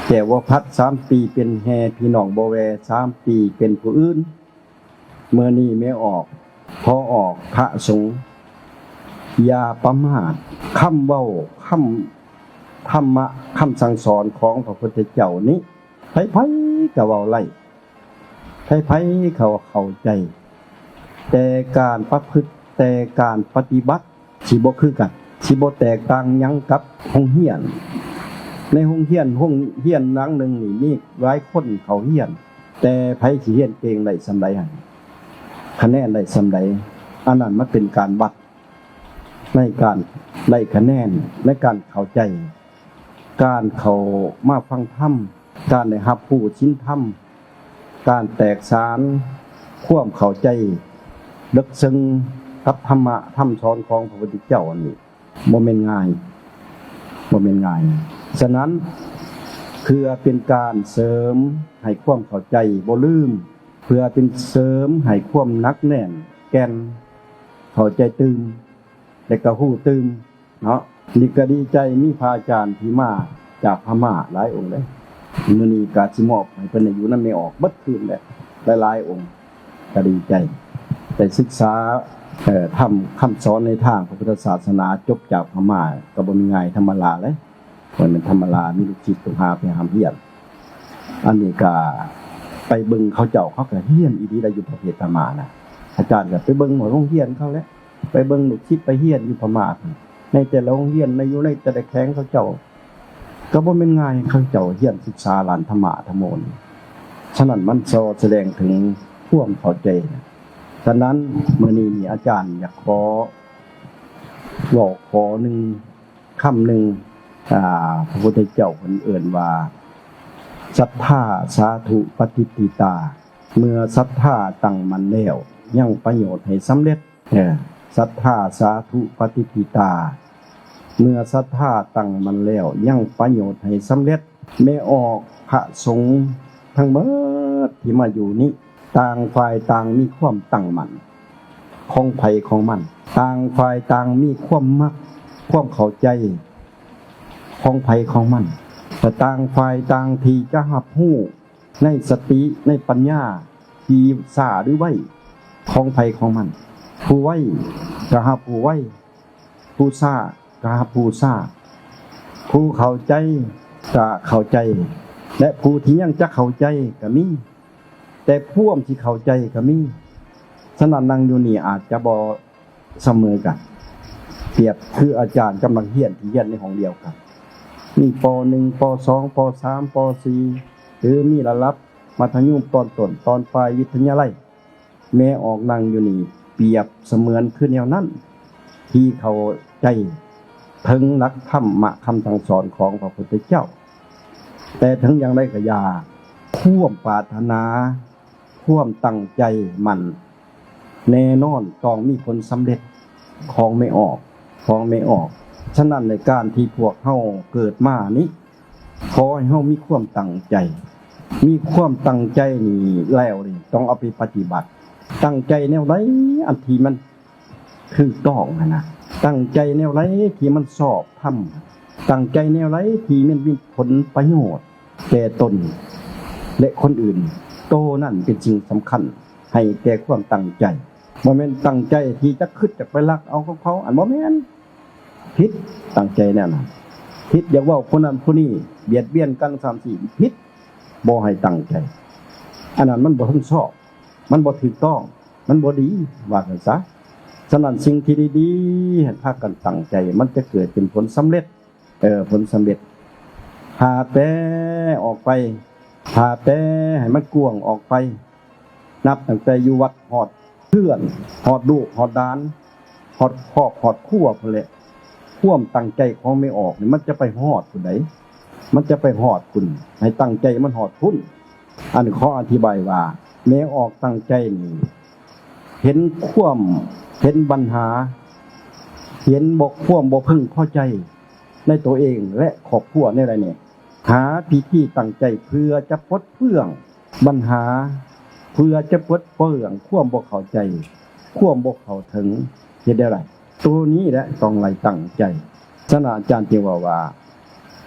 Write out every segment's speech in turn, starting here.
ແກ້ວບໍ່ພັດ ສາມປີເປັນແຮ່ ພີ່ນ້ອງບໍ່ແວ່ ສາມປີເປັນຜູ້ອື່ນ. ມື້ນີ້ແມ່ອອກ ຂໍອອກພະສົງ ຢ່າປະໝາດ. ຄຳເວົ້າ ຄຳທຳມະ ຄຳສັ່ງສອນຂອງພະພຸດທະເຈົ້ານີ້ ໃຜໆກໍເວົ້າໄດ້ ໃຜໆກໍເຂົ້າໃຈ, ແຕ່ການປະພຶດ ແຕ່ການປະຕິບັດ ຊິບໍ່ຄືກັນ, ຊິບໍ່ແຕກຕ່າງຫຍັງກັບໂຮງຮຽນ. ໃນໂຮງຮຽນ ໂຮງຮຽນຫຼັງໜຶ່ງນີ້ມີຫຼາຍຄົນເຂົ້າຮຽນ, ແຕ່ໃຜຊິຮຽນເກັ່ງໄດ້ສ່ຳໃດຫັ້ນ, ຄະແນນໄດ້ສ່ຳໃດ, ອັນນັ້ນມັນເປັນການວັດໃນການໄດ້ຄະແນນ, ໃນການເຂົ້າໃຈ, ການເຂົ້າມາຟັງທຳ, ການໄດ້ຮັບຮູ້ສິນທຳ, ການແຕກສານຄວາມເຂົ້າໃຈເລິກເຊິ່ງກັບທຳມະຄຳສອນຂອງພະພຸດທະເຈົ້ານີ້ ບໍ່ແມ່ນງ່າຍ, ບໍ່ແມ່ນງ່າຍ. ສະນັ້ນ ເພື່ອເປັນການເສີມໃຫ້ຄວາມເຂົ້າໃຈບໍ່ລືມ, ເພື່ອເປັນເສີມໃຫ້ຄວາມໜັກແໜ້ນແກ່ນ, ເຂົ້າໃຈຕື່ມ ແລະ ກໍຮູ້ຕື່ມເນາະ. ນີ້ກໍດີໃຈ ມີພະອາຈານທີ່ມາຈາກພະມ້າຫຼາຍອົງເດ້. ມື້ນີ້ກໍຊິມອບໃຫ້ເພິ່ນໄດ້ຢູ່ນຳແມ່ອອກເບິດຄືນແຫຼະ ຫຼາຍໆອົງ. ກໍດີໃຈ ໄດ້ສຶກສາ ເອີ ທຳຄຳສອນໃນທາງພະພຸດທະສາສະໜາ ຈົບຈາກພະມ້າ ກໍບໍ່ແມ່ນງ່າຍທຳມະດາເດ້, ບໍ່ແມ່ນທຳມະດາ ມີລູກສິດລູກຫາໄປຮ່ຳຮຽນ. ອັນນີ້ກໍໄປເບິ່ງເຂົາເຈົ້າ ເຂົາກໍຮຽນອີ່ຫຼີໄດ໋ ຢູ່ປະເທດພະມ້ານະ. ອາຈານກໍໄປເບິ່ງໂຮງຮຽນເຂົາແຫຼະ, ໄປເບິ່ງລູກສິດໄປຮຽນຢູ່ພະມ້າພຸ້ນ, ໃນແຕ່ລະໂຮງຮຽນ ໃນ ຢູ່ໃນແຕ່ລະແຂວງເຂົາເຈົ້າ ກໍບໍ່ແມ່ນງ່າຍ ເຂົາເຈົ້າຮຽນສຶກສາຫຼານທຳມະທຳໂມນີ້. ສະນັ້ນມັນກໍສະແດງເຖິງຄວາມເຂົ້າໃຈນະ. ສະນັ້ນມື້ນີ້ນີ້ອາຈານຢາກຂໍເວົ້າຂໍ້ໜຶ່ງ ຄຳໜຶ່ງ ອາ ພະພຸດທະເຈົ້າເພິ່ນເອີ້ນວ່າ ສັດທາສາທຸປະຕິດຕິຕາ. ເມື່ອສັດທາຕັ້ງໝັ້ນແລ້ວ ຍັງປະໂຫຍດໃຫ້ສຳເລັດ. ເອີ ສັດທາສາທຸປະຕິດຕິຕາ. ເມື່ອສັດທາຕັ້ງໝັ້ນແລ້ວ ຍັງປະໂຫຍດໃຫ້ສຳເລັດ. ແມ່ອອກ ພະສົງທັງເບິດທີ່ມາຢູ່ນີ້ ຕ່າງຝ່າຍຕ່າງມີຄວາມຕັ້ງໝັ້ນຂອງໃຜຂອງມັນ, ຕ່າງຝ່າຍຕ່າງມີຄວາມມັກ ຄວາມເຂົ້າໃຈຂອງໃຜຂອງມັນ, ແລະ ຕ່າງຝ່າຍຕ່າງທີ່ຈະຮັບຮູ້ໃນສະຕິ ໃນປັນຍາທີ່ຊ້າຫຼືໄວຂອງໃຜຂອງມັນ. ຜູ້ໄວກໍຮັບຮູ້ໄວ, ຜູ້ຊ້າກໍຮັບຮູ້ຊ້າ, ຜູ້ເຂົ້າໃຈກໍເຂົ້າໃຈ ແລະ ຜູ້ທີ່ຍັງຈະເຂົ້າໃຈກໍມີ, ແຕ່ພວມທີ່ເຂົ້າໃຈກໍມີ. ສະນັ້ນ ນັ່ງຢູ່ນີ້ອາດຈະບໍ່ສະເໝີກັນ. ປຽບຄືອາຈານກັບນັກຮຽນທີ່ຮຽນໃນຫ້ອງດຽວກັນ, ມີ ປໍໜຶ່ງ ປໍສອງ ປໍສາມ ປໍສີ່ ຫຼື ມີລະດັບມັດທະຍົມຕອນຕົ້ນ ຕອນປາຍ ວິທະຍາໄລ. ແມ່ອອກນັ່ງຢູ່ນີ້ ປຽບສະເໝືອນຄືແນວນັ້ນ ທີ່ເຂົ້າໃຈເຖິງຫຼັກທຳມະຄຳສັ່ງສອນຂອງພະພຸດທະເຈົ້າ. ແຕ່ເຖິງຢ່າງໃດກໍຢ່າ, ຄວາມປາດຖະໜາ, ຄວາມຕັ້ງໃຈໝັ້ນ ແນ່ນອນຕ້ອງມີຜົນສຳເລັດຂອງແມ່ອອກ, ຂອງແມ່ອອກ. ສະນັ້ນ ໃນການທີ່ພວກເຮົາເກີດມານີ້ ຂໍໃຫ້ເຮົາມີຄວາມຕັ້ງໃຈ, ມີຄວາມຕັ້ງໃຈນີ້ແລ້ວນີ້ ຕ້ອງເອົາໄປປະຕິບັດ. ຕັ້ງໃຈແນວໃດອັນທີ່ມັນຖືກຕ້ອງຫັ້ນນະ, ຕັ້ງໃຈແນວໃດທີ່ມັນຊອບທຳ, ຕັ້ງໃຈແນວໃດທີ່ມັນມີຜົນປະໂຫຍດແກ່ຕົນ ແລະ ຄົນອື່ນ, ໂຕນັ້ນເປັນສິ່ງສຳຄັນ ໃຫ້ແກ່ຄວາມຕັ້ງໃຈ. ບໍ່ແມ່ນຕັ້ງໃຈທີ່ຈະຄິດຈະໄປລັກເອົາຂອງເຂົາ, ອັນບໍ່ແມ່ນ, ຜິດ. ຕັ້ງໃຈແນວນັ້ນ ຜິດ. ຢາກເວົ້າຜູ້ນັ້ນຜູ້ນີ້ ບຽດບຽນກັນຊ້ຳຊີ້ ຜິດ. ບໍ່ໃຫ້ຕັ້ງໃຈ, ອັນນັ້ນມັນບໍ່ທັນຊອບ, ມັນບໍ່ຖືກຕ້ອງ, ມັນບໍ່ດີ, ວ່າຊັ້ນຊະ. ສະນັ້ນ ສິ່ງທີ່ດີໆ ໃຫ້ພາກັນຕັ້ງໃຈ, ມັນຈະເກີດເປັນຜົນສຳເລັດ. ເອີ ຜົນສຳເລັດ. ຜ່າແຜ່ອອກໄປ, ຜ່າແຜ່ໃຫ້ມັນກວ້າງອອກໄປ, ນັບຕັ້ງແຕ່ຢູ່ວັດຮອດເຮືອນ, ຮອດລູກຮອດຫຼານ, ຮອດຄອບຮອດຄົວພຸ້ນແຫຼະ. ຄວາມຕັ້ງໃຈຂອງແມ່ອອກນີ້ ມັນຈະໄປຮອດພຸ້ນໃດ, ມັນຈະໄປຮອດພຸ້ນ, ໃຫ້ຕັ້ງໃຈມັນຮອດພຸ້ນ. ອັນຂໍອະທິບາຍວ່າ ແມ່ອອກຕັ້ງໃຈນີ້ ເຫັນຄວາມ, ເຫັນບັນຫາ, ເຫັນບໍ່, ຄວາມບໍ່ເພິ່ງພໍໃຈ ໃນຕົວເອງ ແລະ ຄອບຄົວແນວໃດແດ່? ຫາວິທີຕັ້ງໃຈເພື່ອຈະປົດເປືອງບັນຫາ, ເພື່ອຈະປົດເປືອງຄວາມບໍ່ເຂົ້າໃຈ, ຄວາມບໍ່ເຂົ້າເຖິງ. ເຮັດແນວໃດ? ໂຕນີ້ແຫຼະຕ້ອງໄດ້ຕັ້ງໃຈ. ສະນັ້ນອາຈານຈຶ່ງເວົ້າວ່າ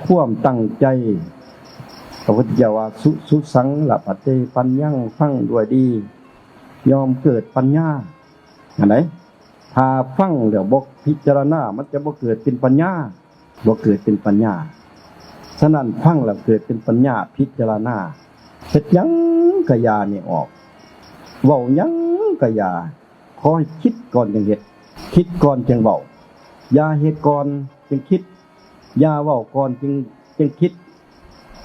ຄວາມຕັ້ງໃຈ ພະພຸດທະເຈົ້າວ່າ ສຸ ສຸສັງ ລະພະເຕ ປັນຍັງ ຟັງດ້ວຍດີ ຍ່ອມເກີດປັນຍາ. ອັນໃດ ຖ້າຟັງແລ້ວບໍ່ພິຈາລະນາ ມັນຈະບໍ່ເກີດເປັນປັນຍາ ບໍ່ເກີດເປັນປັນຍາ. ສະນັ້ນ ຟັງແລ້ວເກີດເປັນປັນຍາ ພິຈາລະນາ ເຮັດຫຍັງກະຢ່າໃຫ້ອອກ ເວົ້າຫຍັງກະຢ່າ ຂໍໃຫ້ຄິດກ່ອນຈຶ່ງເຮັດ ຄິດກ່ອນຈຶ່ງເວົ້າ ຢ່າເຮັດກ່ອນຈຶ່ງຄິດ ຢ່າເວົ້າກ່ອນຈຶ່ງ ຈຶ່ງຄິດ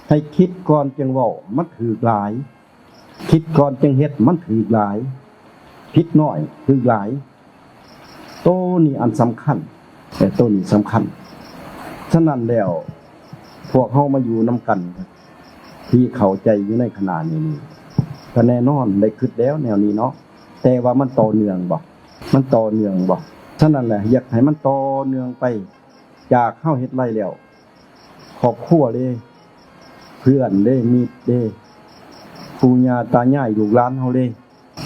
ໃຫ້ຄິດກ່ອນຈຶ່ງເວົ້າ ມັນຖືກຫຼາຍ ຄິດກ່ອນຈຶ່ງເຮັດ ມັນຖືກຫຼາຍ ຜິດໜ້ອຍຖືກຫຼາຍ. ໂຕນີ້ອັນສຳຄັນ ເອີ ໂຕນີ້ສຳຄັນ. ສະນັ້ນແລ້ວ ພວກເຮົາມາຢູ່ນຳກັນ ທີ່ເຂົ້າໃຈຢູ່ໃນຂະນະນີ້ນີ້ ກະແນ່ນອນໄດ້ຄິດແລ້ວແນວນີ້ເນາະ ແຕ່ວ່າມັນຕໍ່ເນື່ອງບໍ່? ມັນຕໍ່ເນື່ອງບໍ່? ສະນັ້ນແຫຼະ ຢາກໃຫ້ມັນຕໍ່ເນື່ອງໄປ ຈາກເຮົາເຮັດໄລ່ແລ້ວ ຄອບຄົວເດ້ ເພື່ອນເດ້ ມິດເດ້ ປູ່ຍ່າຕາຍາຍ ລູກຫຼານເຮົາເດ້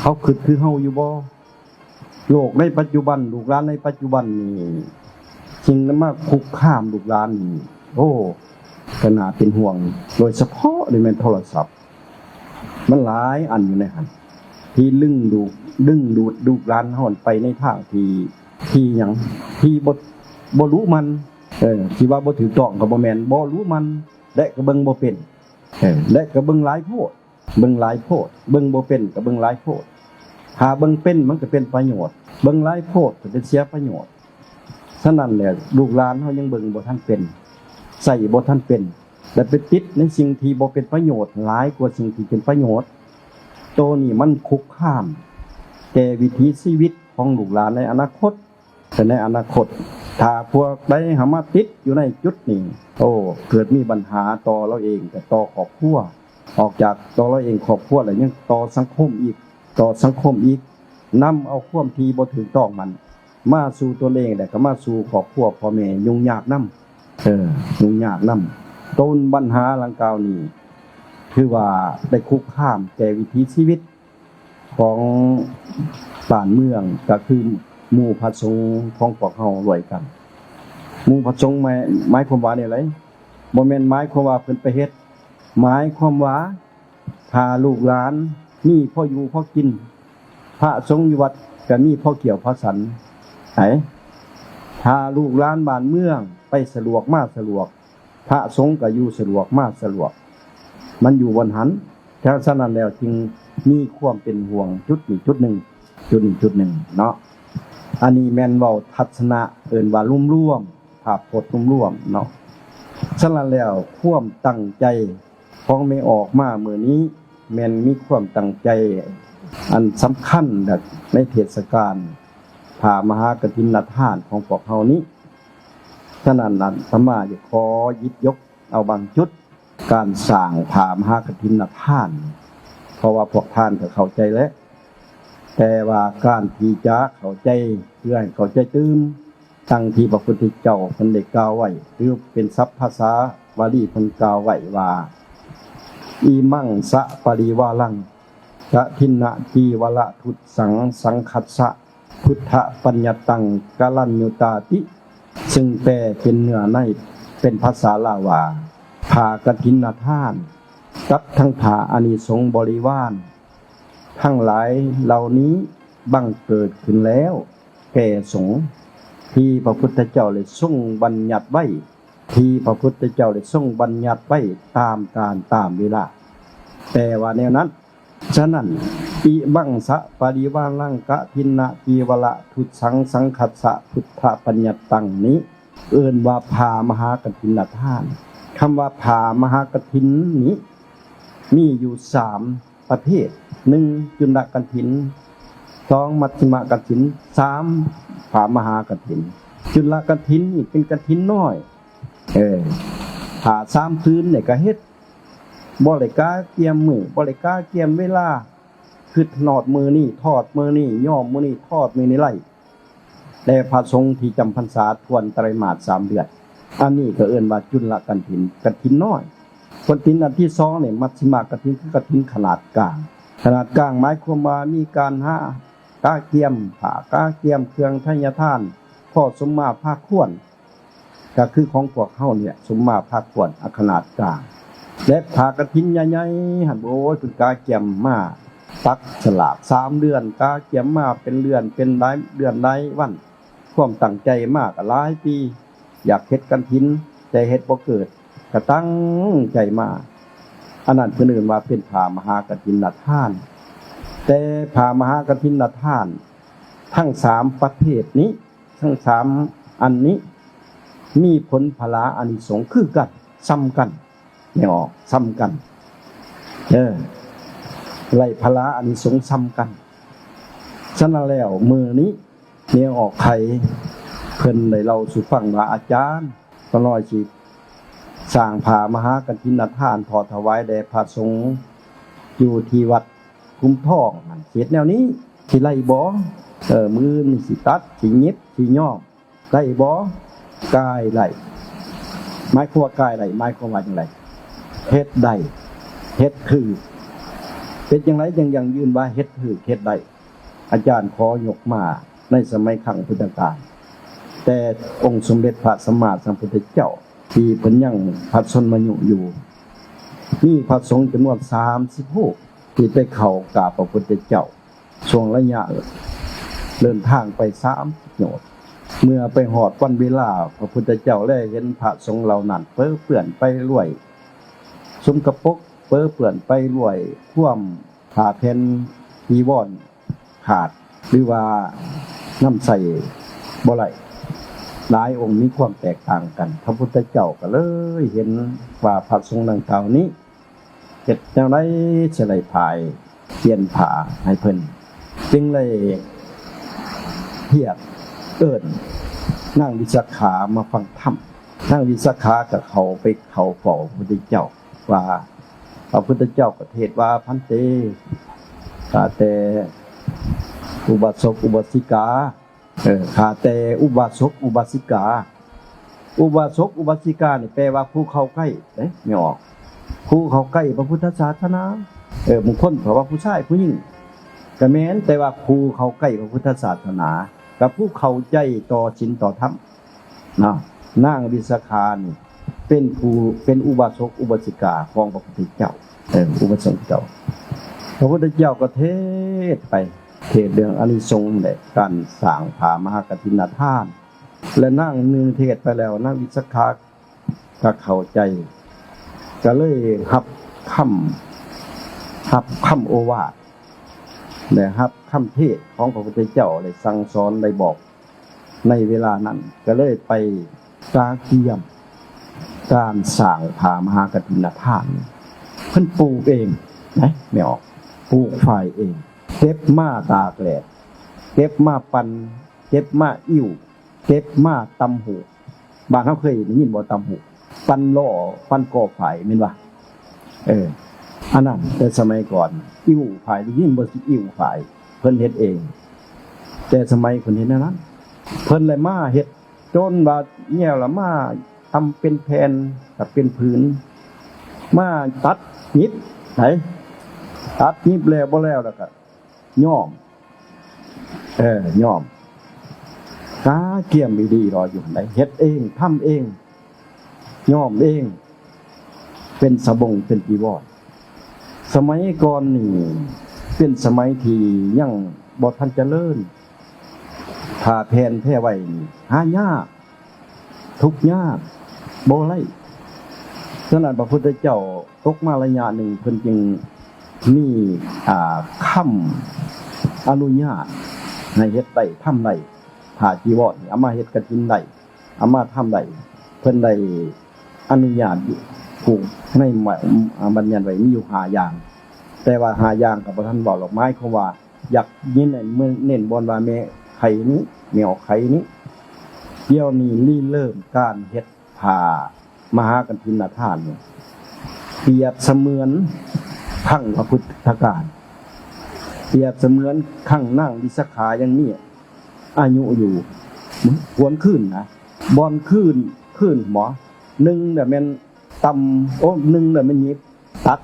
ເຂົາຄິດຄືເຮົາຢູ່ບໍ່? ໂລກໃນປັດຈຸບັນ ລູກຫຼານໃນປັດຈຸບັນນີ້ ສິ່ງທີ່ມາຄຸກຄາມລູກຫຼານນີ້ ໂອ້ ກະໜ້າເປັນຫ່ວງ ໂດຍສະເພາະນີ້ແມ່ນໂທລະສັບ ມັນຫຼາຍອັນຢູ່ໃນຫັ້ນ ທີ່ດຶງດູດ ດຶງດູດລູກຫຼານເຮົາໄປໃນທາງທີ່ ທີ່ຫຍັງ ທີ່ບໍ່ ບໍ່ລຸໝັ່ນ ເອີ ທີ່ວ່າບໍ່ຖືກຕ້ອງກະບໍ່ແມ່ນ ບໍ່ລຸໝັ່ນ ແລະກະເບິ່ງບໍ່ເປັນ ເອີ ແລະກະເບິ່ງຫຼາຍໂພດ ເບິ່ງຫຼາຍໂພດ ເບິ່ງບໍ່ເປັນກະເບິ່ງຫຼາຍໂພດ ຖ້າເບິ່ງເປັນມັນກະເປັນປະໂຫຍດ ເບິ່ງຫຼາຍໂພດກະເປັນເສຍປະໂຫຍດ. ສະນັ້ນແຫຼະ ລູກຫຼານເຮົາຍັງເບິ່ງບໍ່ທັນເປັນ ໃຊ້ບໍ່ທັນເປັນ ແລະໄປຕິດໃນສິ່ງທີ່ບໍ່ເປັນປະໂຫຍດຫຼາຍກວ່າສິ່ງທີ່ເປັນປະໂຫຍດ. ໂຕນີ້ມັນຄຸກຄາມແກ່ວິຖີຊີວິດຂອງລູກຫຼານໃນອະນາຄົດ ແຕ່ໃນອະນາຄົດ ຖ້າພວກໃດຫາມາຕິດຢູ່ໃນຈຸດນີ້ ໂອ້ ເກີດມີບັນຫາຕໍ່ລາວເອງ ແຕ່ຕໍ່ຄອບຄົວ ອອກຈາກຕໍ່ລາວເອງຄອບຄົວແລ້ວ ຍັງຕໍ່ສັງຄົມອີກ ຕໍ່ສັງຄົມອີກ ນຳເອົາຄວາມທີ່ບໍ່ຖືກຕ້ອງນັ້ນ ມາສູ່ຕົນເອງ ແລະກະມາສູ່ຄອບຄົວພໍ່ແມ່ ຫຍຸ້ງຍາກນຳ ເອີ ຫຍຸ້ງຍາກນຳ. ຕົ້ນບັນຫາດັ່ງກ່າວນີ້ ຖືວ່າໄດ້ຄຸກຄາມແກ່ວິຖີຊີວິດຂອງບ້ານເມືອງ ກະຄືໝູ່ພະສົງຂອງພວກເຮົາດ້ວຍກັນ. ໝູ່ພະສົງໝາຍ ໝາຍຄວາມວ່າແນວໃດ? ບໍ່ແມ່ນໝາຍຄວາມວ່າເພິ່ນໄປເຮັດ ໝາຍຄວາມວ່າ ຖ້າລູກຫຼານມີພໍຢູ່ພໍກິນ ພະສົງຢູ່ວັດກະມີພໍກ່ຽວພໍສັນ. ໃຫ້ ຖ້າລູກຫຼານບ້ານເມືອງໄປສະດວກມາສະດວກ ພະສົງກະຢູ່ສະດວກມາສະດວກ ມັນຢູ່ບ່ອນຫັ້ນ. ສະນັ້ນແລ້ວຈຶ່ງມີຄວາມເປັນຫ່ວງຈຸດນີ້ຈຸດໜຶ່ງ ຈຸດນີ້ຈຸດໜຶ່ງເນາະ. ອັນນີ້ແມ່ນເວົ້າທັດສະນະ ເອີ້ນວ່າລວມໆ ພາບພົດລວມໆເນາະ. ສະນັ້ນແລ້ວ ຄວາມຕັ້ງໃຈ ຂອງແມ່ອອກມາມື້ນີ້ ແມ່ນມີຄວາມຕັ້ງໃຈອັນສຳຄັນໃນເທດສະການຜ້າມະຫາກະຖິນນະທານຂອງພວກເຮົານີ້. ສະນັ້ນ ອາດຕະມາຈະຂໍຫຍິບຍົກເອົາບາງຈຸດ ການສ້າງຜ້າມະຫາກະຖິນນະທານ ເພາະວ່າພວກທ່ານກະເຂົ້າໃຈແລ້ວ ແຕ່ວ່າການທີ່ຈະເຂົ້າໃຈ ເພື່ອໃຫ້ເຂົ້າໃຈຕື່ມ ດັ່ງທີ່ພະພຸດທະເຈົ້າເພິ່ນໄດ້ກ່າວໄວ້ ຫຼືເປັນສັບພາສາບາລີເພິ່ນກ່າວໄວ້ວ່າ ອິມັງສະປະລິວາລັງ ກະຖິນນະຈີວະລະທຸດສັງ ສັງຄັດສະ ພຸດທະປັນຍະຕັງ ກະລັນຍຸຕາຕິ ຊຶ່ງແປເປັນເນື້ອໃນເປັນພາສາລາວວ່າ ຜ້າກະຖິນນະທານ ກັບທັງຜ້າອານິສົງບໍລິວານ ທັງຫຼາຍເຫຼົ່ານີ້ບັງເກີດຂຶ້ນແລ້ວແກ່ສົງ ທີ່ພະພຸດທະເຈົ້າໄດ້ຊົງບັນຍັດໄວ້ ທີ່ພະພຸດທະເຈົ້າໄດ້ຊົງບັນຍັດໄວ້ຕາມການຕາມເວລາ ແປວ່າແນວນັ້ນ. ສະນັ້ນ ອິມັງສະປະລິວາລັງ ກະຖິນນະຈີວະລະທຸດສັງ ສັງຄັດສະ ພຸດທະປັນຍະຕັງ ນີ້ ເອີ້ນວ່າຜ້າມະຫາກະຖິນນະທານ. ຄຳວ່າຜ້າມະຫາກະຖິນນີ້ ມີຢູ່ສາມປະເພດ ໜຶ່ງ ຈຸນລະກະຖິນ ສອງ ມັດຊິມະກະຖິນ ສາມ ຜ້າມະຫາກະຖິນ. ຈຸນລະກະຖິນນີ້ເປັນກະຖິນນ້ອຍ ເອີ ຜ້າສາມຜືນນີ້ກະເຮັດ ບໍ່ໄດ້ກະກຽມມື້ ບໍ່ໄດ້ກະກຽມເວລາ ຄຶດຮອດມື້ນີ້ ທອດມື້ນີ້ ຍ້ອມມື້ນີ້ ທອດມື້ນີ້ໄລ່ ແຕ່ພະສົງທີ່ຈຳພັນສາທວນໄຕຣມາດສາມເດືອນ ອັນນີ້ກະເອີ້ນວ່າຈຸນລະກະຖິນ ກະຖິນນ້ອຍ. ກະຖິນອັນທີສອງນີ້ ມັດຊິມະກະຖິນ ຄືກະຖິນຂະໜາດກາງ ຂະໜາດກາງໝາຍຄວາມວ່າມີການຫາກະກຽມຜ້າ ກະກຽມເຄື່ອງໄທຍະທານ ພໍສົມມາພາຄວນ ກະຄືຂອງພວກເຮົານີ້ແຫຼະ ສົມມາພາຄວນ ອາ ຂະໜາດກາງ. ແລະຜ້າກະຖິນໃຫຍ່ໆຫັ້ນ ໂອ້ຍ ເພິ່ນກະກຽມມາຕັກສະຫຼາກສາມເດືອນ ກະກຽມມາເປັນເດືອນ ເປັນຫຼາຍເດືອນຫຼາຍວັນ ຄວາມຕັ້ງໃຈມາກະຫຼາຍປີ ຢາກເຮັດກະຖິນ ແຕ່ເຮັດບໍ່ເກີດ ກະຕັ້ງໃຈມາ. ອັນນັ້ນເພິ່ນເອີ້ນວ່າເປັນຜ້າມະຫາກະຖິນນະທານ. ແຕ່ຜ້າມະຫາກະຖິນນະທານ ທັງສາມປະເພດນີ້ ທັງສາມອັນນີ້ ມີຜົນພະລາອານິສົງຄືກັນ ສ່ຳກັນ ແມ່ອອກ ສ່ຳກັນ ເອີ ໄດ້ພະລາອານິສົງສ່ຳກັນ. ສະນັ້ນແລ້ວ ມື້ນີ້ ແມ່ອອກໄຂ່ ເພິ່ນໄດ້ເລົ່າສູ່ຟັງວ່າ ອາຈານ ຂ້ານ້ອຍຊິສ້າງຜ້າມະຫາກະຖິນນະທານ ຖອດຖວາຍແດ່ພະສົງ ຢູ່ທີ່ວັດຂຸມທອງຫັ້ນ ຊິເຮັດແນວນີ້ ຊິໄດ້ບໍ່? ເອີ ມື້ອື່ນນີ້ຊິຕັດ ຊິຫຍິບ ຊິຍ້ອມ ໄດ້ບໍ່? ກາຍໄດ້. ໝາຍຄວາມວ່າກາຍໄດ້ ໝາຍຄວາມວ່າຈັ່ງໃດ? ເຮັດໄດ້ ເຮັດຖືກ. ເປັນຈັ່ງໃດຈັ່ງຢັ້ງຢືນວ່າເຮັດຖືກ ເຮັດໄດ້? ອາຈານຂໍຍົກມາໃນສະໄໝຄັ້ງພຸດທະການ ແຕ່ອົງສົມເດັດພະສຳມາສຳພຸດທະເຈົ້າ ທີ່ເພິ່ນຍັງພະຊົນມາຍຸຢູ່ ມີພະສົງຈຳນວນສາມສິບຮູບ ທີ່ໄປເຂົ້າກາບພະພຸດທະເຈົ້າ ຊ່ວງໄລຍະເດີນທາງໄປສາມກິໂລ ເມື່ອໄປຮອດວັນເວລາ ພະພຸດທະເຈົ້າແລເຫັນພະສົງເຫຼົ່ານັ້ນເປິເປື້ອນໄປດ້ວຍສົກກະປົກ ເປິເປື້ອນໄປດ້ວຍຄວາມ ຜ້າແຜ່ນຈີວອນຂາດ ຫຼືວ່ານຳໃຊ້ບໍ່ໄດ້ ຫຼາຍອົງມີຄວາມແຕກຕ່າງກັນ. ພະພຸດທະເຈົ້າກໍເລີຍເຫັນວ່າພະສົງດັ່ງກ່າວນີ້ ເຮັດແນວໃດຈະໄດ້ພາຍປ່ຽນຜ້າໃຫ້ເພິ່ນ ຈຶ່ງໄດ້ຮຽກເອີ້ນນາງວິສາຂາມາຟັງທຳ. ນາງວິສາຂາກໍເຂົ້າໄປເຂົ້າເຝົ້າພະພຸດທະເຈົ້າວ່າ ພະພຸດທະເຈົ້າກໍເທດວ່າ ພັນເຕ ຂ້າແຕ່ອຸບາສົກອຸບາສິກາ ເອີ ຂ້າແຕ່ອຸບາສົກອຸບາສິກາ. ອຸບາສົກອຸບາສິການີ້ແປວ່າຜູ້ເຂົ້າໃກ້ເດ້ ແມ່ອອກ ຜູ້ເຂົ້າໃກ້ພະພຸດທະສາສະໜາ. ເອີ ບາງຄົນເຂົາວ່າຜູ້ຊາຍຜູ້ຍິງ ກະແມ່ນ ແຕ່ວ່າຜູ້ເຂົ້າໃກ້ພະພຸດທະສາສະໜາ ກັບຜູ້ເຂົ້າໃຈຕໍ່ສິນຕໍ່ທຳ ເນາະ. ນາງວິສາຂານີ້ເປັນຜູ້ ເປັນອຸບາສົກອຸບາສິກາຂອງພະພຸດທະເຈົ້າ ເອີ ອຸບາສົກເຈົ້າ. ພະພຸດທະເຈົ້າກໍເທດໄປ ເທດເລື່ອງອານິສົງແຫຼະ ການສ້າງຜ້າມະຫາກະຖິນນະທານ ແລະ ນາງໜຶ່ງເທດໄປແລ້ວ ນາງວິສາຂາກໍເຂົ້າໃຈ ກໍເລີຍຮັບຄຳ ຮັບຄຳໂອວາດ ແລະ ຮັບຄຳເທດຂອງພະພຸດທະເຈົ້າ ໄດ້ສັ່ງສອນ ໄດ້ບອກ ໃນເວລານັ້ນ ກໍເລີຍໄປກະກຽມການສ້າງຜ້າມະຫາກະຖິນນະທານ. ເພິ່ນປູກເອງນະ ແມ່ອອກ ປູກຝ້າຍເອງ ເກັບມາຕາກແດດ ເກັບມາປັ່ນ ເກັບມາອິ້ວ ເກັບມາຕ່ຳຫູກ. ບ້ານເຮົາເຄີຍໄດ້ຍິນບໍ່ ຕ່ຳຫູກ? ປັ່ນລໍ້ ປັ່ນກໍຝ້າຍແມ່ນບໍ່? ເອີ ອັນນັ້ນແຕ່ສະໄໝກ່ອນ ອິ້ວຝ້າຍ ໄດ້ຍິນບໍ່? ຊິອິ້ວຝ້າຍ ເພິ່ນເຮັດເອງ ແຕ່ສະໄໝເພິ່ນເຮັດແນວນັ້ນ. ເພິ່ນລະມາເຮັດ ຈົນວ່າແນວລະມາຕ່ຳເປັນແຜ່ນ ກໍເປັນຜືນ ມາຕັດຫຍິບໄດ໋ ຕັດຫຍິບແລ້ວບໍ່ແລ້ວ ແລ້ວກໍຍ້ອມ ເອີ ຍ້ອມ ກະກຽມອີ່ຫຼີລໍຢູ່ຫັ້ນໃດ໋ ເຮັດເອງ ທຳເອງ ຍ້ອມເອງ ເປັນສະບົງ ເປັນຈີວອນ. ສະໄໝກ່ອນນີ້ເປັນສະໄໝທີ່ຍັງບໍ່ທັນຈະເລີນ ຜ້າແຜ່ນແພໄວນີ້ຫາຍາກ ທຸກຍາກ ບໍ່ໄດ້. ສະນັ້ນ ພະພຸດທະເຈົ້າຕົກມາໄລຍະໜຶ່ງ ເພິ່ນຈຶ່ງມີ ອ່າ ຄຳອະນຸຍາດໃຫ້ເຮັດໄດ້ ທຳໄດ້ ຜ້າຈີວອນ ເອົາມາເຮັດກະຖິນໄດ້ ເອົາມາທຳໄດ້ ເພິ່ນໄດ້ອະນຸຍາດຢູ່ ຜູ້ໃນບັນຍັດໄວ້ມີຢູ່ຫ້າຢ່າງ ແຕ່ວ່າຫ້າຢ່າງກໍບໍ່ທັນເວົ້າດອກ ໝາຍຄວາມວ່າ ຢາກເນັ້ນ ເນັ້ນບ່ອນວ່າແມ່ໄຂ່ນີ້ ແມ່ອອກໄຂ່ນີ້ ດຽວນີ້ລິເລີ່ມການເຮັດຜ້າມະຫາກະຖິນນະທານນີ້ ປຽບສະເໝືອນຄັ້ງພະພຸດທະການ ປຽບສະເໝືອນຄັ້ງນາງວິສາຂາຍັງມີອາຍຸຢູ່ ຫວນຄືນນະ ບ່ອນຄືນ ຄືນບໍ ໜຶ່ງລະແມ່ນ ຕ່ຳ ໂອ້ ໜຶ່ງລະແມ່ນຫຍິບ ຕັດ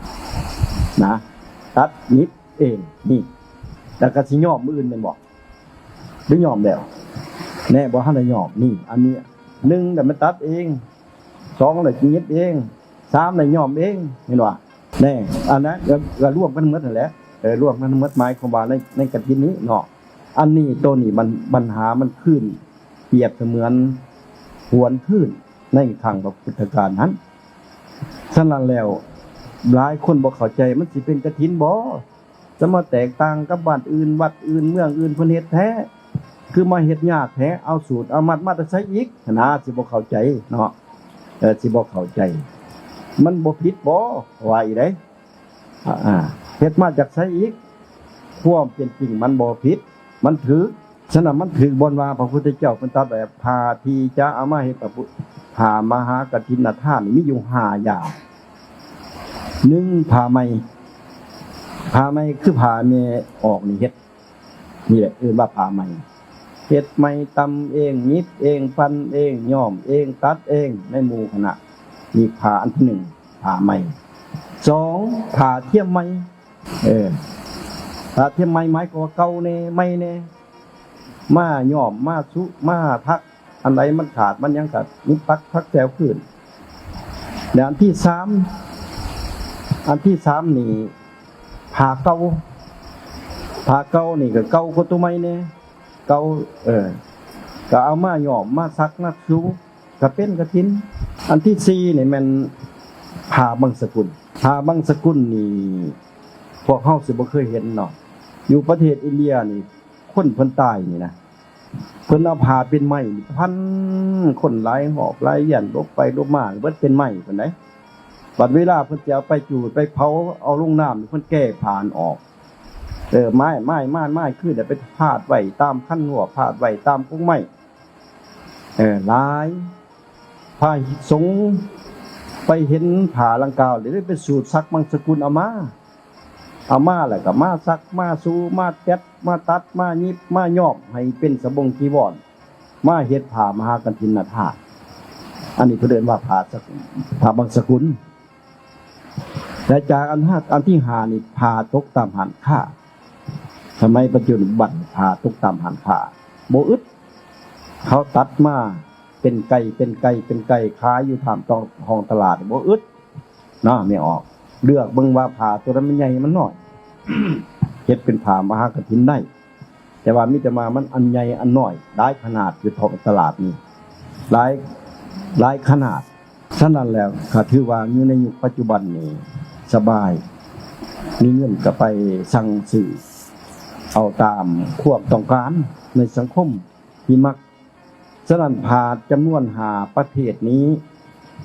ນະ ຕັດຫຍິບເອງນີ້ ແລ້ວກໍຊິຍ້ອມມື້ອື່ນແມ່ນບໍ່ ຫຼືຍ້ອມແລ້ວ ແນ່ ບໍ່ທັນໄດ້ຍ້ອມນີ້ ອັນນີ້ ໜຶ່ງລະແມ່ນຕັດເອງ ສອງລະຫຍິບເອງ ສາມ ໄດ້ຍ້ອມເອງ ເຫັນບໍ່? ແນ່ ອັນນັ້ນກໍ ກໍລວມກັນໝົດຫັ້ນແຫຼະ ເອີ ລວມກັນໝົດ ໝາຍຄວາມວ່າໃນ ໃນກະຖິນນີ້ເນາະ ອັນນີ້ ໂຕນີ້ມັນ ບັນຫາມັນຄືນປຽບສະເໝືອນຫວນຄືນໃນຄັ້ງພະພຸດທະການຫັ້ນ. ສະນັ້ນແລ້ວ ຫຼາຍຄົນບໍ່ເຂົ້າໃຈ ມັນຊິເປັນກະຖິນບໍ່? ຈະມາແຕກຕ່າງກັບບ້ານອື່ນ ວັດອື່ນ ເມືອງອື່ນເພິ່ນເຮັດແທ້ ຄືມາເຮັດຍາກແທ້ ເອົາສູດເອົາມັດມາແຕ່ໃສອີກຫັ້ນນະ ຊິບໍ່ເຂົ້າໃຈເນາະ ເອີ ຊິບໍ່ເຂົ້າໃຈ ມັນບໍ່ຜິດບໍ່ ວ່າອີກເດ້ ອາ ເຮັດມາຈາກໃສອີກ? ຄວາມເປັນຈິງມັນບໍ່ຜິດ ມັນຖືກ. ສະນັ້ນມັນຖືກບ່ອນວ່າພະພຸດທະເຈົ້າເພິ່ນຕັດໄວ້ ຜ້າທີ່ຈະເອົາມາເຮັດພະພຸ ຜ້າມະຫາກະຖິນນະທານນີ້ມີຢູ່ຫ້າຢ່າງ. ໜຶ່ງ ຜ້າໃໝ່ ຜ້າໃໝ່ຄືຜ້າແມ່ອອກນີ້ເຮັດ ນີ້ແຫຼະເອີ້ນວ່າຜ້າໃໝ່ ເຮັດໃໝ່ ຕຳເອງ ຫຍິບເອງ ປັ່ນເອງ ຍ້ອມເອງ ຕັດເອງ ໃນໝູ່ຄະນະ ນີ້ຜ້າອັນທີໜຶ່ງ ຜ້າໃໝ່. ສອງ ຜ້າທຽມໃໝ່ ເອີ ຜ້າທຽມໃໝ່ ໝາຍຄວາມວ່າເກົ່າແດ່ ໃໝ່ແດ່ ມາຍ້ອມ ມາສຸ ມາຖັກ ອັນໃດມັນຂາດມັນຫຍັງກໍຫຍິບ ຕັກ ຖັກ ແຊວຄືນ. ແລະ ອັນທີສາມ ອັນທີສາມນີ້ ຜ້າເກົ່າ ຜ້າເກົ່ານີ້ກໍເກົ່າກວ່າໂຕໃໝ່ແດ່ ເກົ່າ ເອີ ກໍເອົາມາຍ້ອມ ມາສັກ ມາສຸ ກໍເປັນກະຖິນ. ອັນທີສີ່ນີ້ແມ່ນຜ້າບັງສະກຸນ ຜ້າບັງສະກຸນນີ້ ພວກເຮົາຊິບໍ່ເຄີຍເຫັນເນາະ ຢູ່ປະເທດອິນເດຍນີ້ ຄົນເພິ່ນຕາຍນີ້ນະ ເພິ່ນເອົາຜ້າເປັນໄມ້ພັນ ຄົນຫຼາຍຮອບຫຼາຍວຽນ ຫຼົບໄປຫຼົບມາ ເບິດເປັນໄມ້ພຸ້ນໃດ໋. ບັດເວລາເພິ່ນຊິເອົາໄປຈູດໄປເຜົາ ເອົາລົງນ້ຳ ເພິ່ນແກ່ຜ້ານັ້ນອອກ ເອີ ໄມ້ ໄມ້ ໄມ້ ໄມ້ ຄືໄດ້ໄປພາດໄວ້ຕາມຄັນງົວ ພາດໄວ້ຕາມກົກໄມ້ ເອີ ຫຼາຍ ພະສົງໄປເຫັນຜ້າດັ່ງກ່າວ ແລ້ວໄດ້ໄປສູດສັກບັງສະກຸນເອົາມາ ເອົາມາແລ້ວກໍມາສັກ ມາສູ ມາແຕັດ ມາຕັດ ມາຫຍິບ ມາຍ້ອມໃຫ້ເປັນສະບົງຈີວອນ ມາເຮັດຜ້າມະຫາກະຖິນນະທາດ. ອັນນີ້ເພິ່ນເອີ້ນວ່າຜ້າສະ ຜ້າບັງສະກຸນ. ແລະ ຈາກອັນ ອັນທີຫ້ານີ້ ຜ້າຕົກຕາມຮ້ານຄ້າ. ສະໄໝປັດຈຸບັນ ຜ້າຕົກຕາມຮ້ານຄ້າບໍ່ອຶດ ເຂົາຕັດມາເປັນໄກ່ ເປັນໄກ່ ເປັນໄກ່ ຂາຍຢູ່ຕາມທ້ອງຕະຫຼາດບໍ່ອຶດເນາະ ແມ່ອອກ ເລືອກເບິ່ງວ່າຜ້າໂຕໃດມັນໃຫຍ່ມັນນ້ອຍ ເຮັດເປັນຜ້າມະຫາກະຖິນໄດ້. ແຕ່ວ່າມີແຕ່ວ່າມັນອັນໃຫຍ່ອັນນ້ອຍ ຫຼາຍຂະໜາດຢູ່ທ້ອງຕະຫຼາດນີ້ ຫຼາຍ ຫຼາຍຂະໜາດ. ສະນັ້ນແລ້ວ ກໍຖືວ່າຢູ່ໃນຍຸກປັດຈຸບັນນີ້ສະບາຍ ມີເງິນກໍໄປສັ່ງຊື້ເອົາຕາມຄວາມຕ້ອງການໃນສັງຄົມທີ່ມັກ. ສະນັ້ນ ຜ້າຈຳນວນຫ້າປະເພດນີ້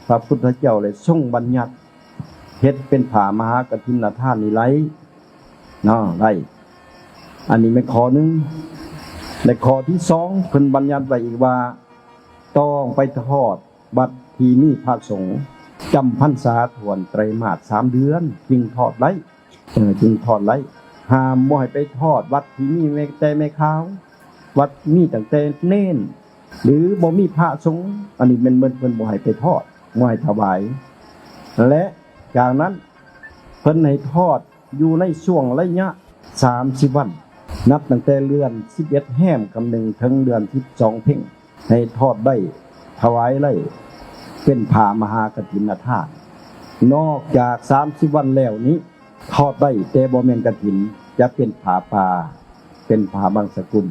ພະພຸດທະເຈົ້າໄດ້ຊົງບັນຍັດເຮັດເປັນຜ້າມະຫາກະຖິນນະທານນີ້ໄດ້ເນາະ ໄດ້. ອັນນີ້ແມ່ນຂໍ້ໜຶ່ງ. ແລະ ຂໍ້ທີສອງ ເພິ່ນບັນຍັດໄວ້ອີກວ່າ ຕ້ອງໄປທອດວັດທີ່ມີພະສົງຈຳພັນສາຖ້ວນໄຕຣມາດສາມເດືອນຈຶ່ງທອດໄດ້ ເອີ ຈຶ່ງທອດໄດ້. ຫ້າມບໍ່ໃຫ້ໄປທອດວັດທີ່ມີແຕ່ແມ່ຂາວ ວັດມີຕັ້ງແຕ່ເນນ ຫຼື ບໍ່ມີພະສົງ ອັນນີ້ແມ່ນເພິ່ນ ເພິ່ນບໍ່ໃຫ້ໄປທອດ ບໍ່ໃຫ້ຖວາຍ. ແລະ ຈາກນັ້ນເພິ່ນໃຫ້ທອດ ຢູ່ໃນຊ່ວງໄລຍະສາມສິບວັນ ນັບຕັ້ງແຕ່ເດືອນສິບເອັດແຮມຄ່ຳໜຶ່ງ ເຖິງເດືອນສິບສອງເພັງ ໃຫ້ທອດໄດ້ ຖວາຍໄດ້ ເປັນຜ້າມະຫາກະຖິນນະທານ. ນອກຈາກສາມສິບວັນແລ້ວນີ້ ທອດໄດ້ ແຕ່ບໍ່ແມ່ນກະຖິນ ຈະເປັນຜ້າປ່າ ເປັນຜ້າບັງສະກຸນ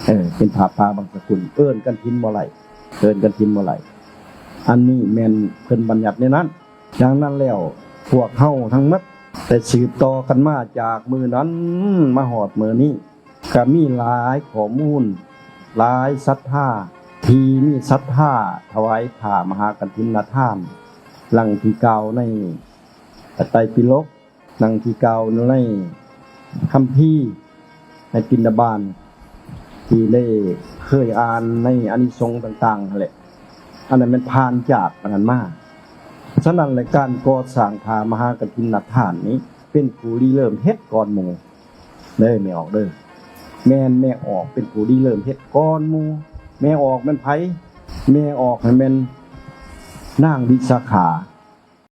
ເອີ ເປັນຜ້າປ່າບັງສະກຸນ ເອີ້ນກະຖິນບໍ່ໄດ້ ເອີ້ນກະຖິນບໍ່ໄດ້. ອັນນີ້ແມ່ນເພິ່ນບັນຍັດແນວນັ້ນ. ດັ່ງນັ້ນແລ້ວ ພວກເຮົາທັງໝົດໄດ້ສືບຕໍ່ກັນມາຈາກມື້ນັ້ນມາຮອດມື້ນີ້ ກະມີຫຼາຍຂໍ້ມູນ ຫຼາຍສັດທາທີ່ມີສັດທາຖວາຍຜ້າມະຫາກະຖິນນະທານ ດັ່ງທີ່ກ່າວໃນພະໄຕປິດົກ ດັ່ງທີ່ກ່າວໃນຄຳພີ ໃນປິນທະບາດ ທີ່ໄດ້ເຄີຍອ່ານໃນອານິສົງຕ່າງໆຫັ້ນແຫຼະ ອັນນັ້ນແມ່ນຜ່ານຈາກອັນນັ້ນມາ. ສະນັ້ນແຫຼະ ການກໍ່ສ້າງຜ້າມະຫາກະຖິນນະທານນີ້ ເປັນຜູ້ລິເລີ່ມເຮັດກ່ອນໝູ່ເດີ ແມ່ອອກເດີ ແມ່ນແມ່ອອກເປັນຜູ້ລິເລີ່ມເຮັດກ່ອນໝູ່. ແມ່ອອກແມ່ນໃຜ? ແມ່ອອກຫັ້ນແມ່ນນາງວິສາຂາ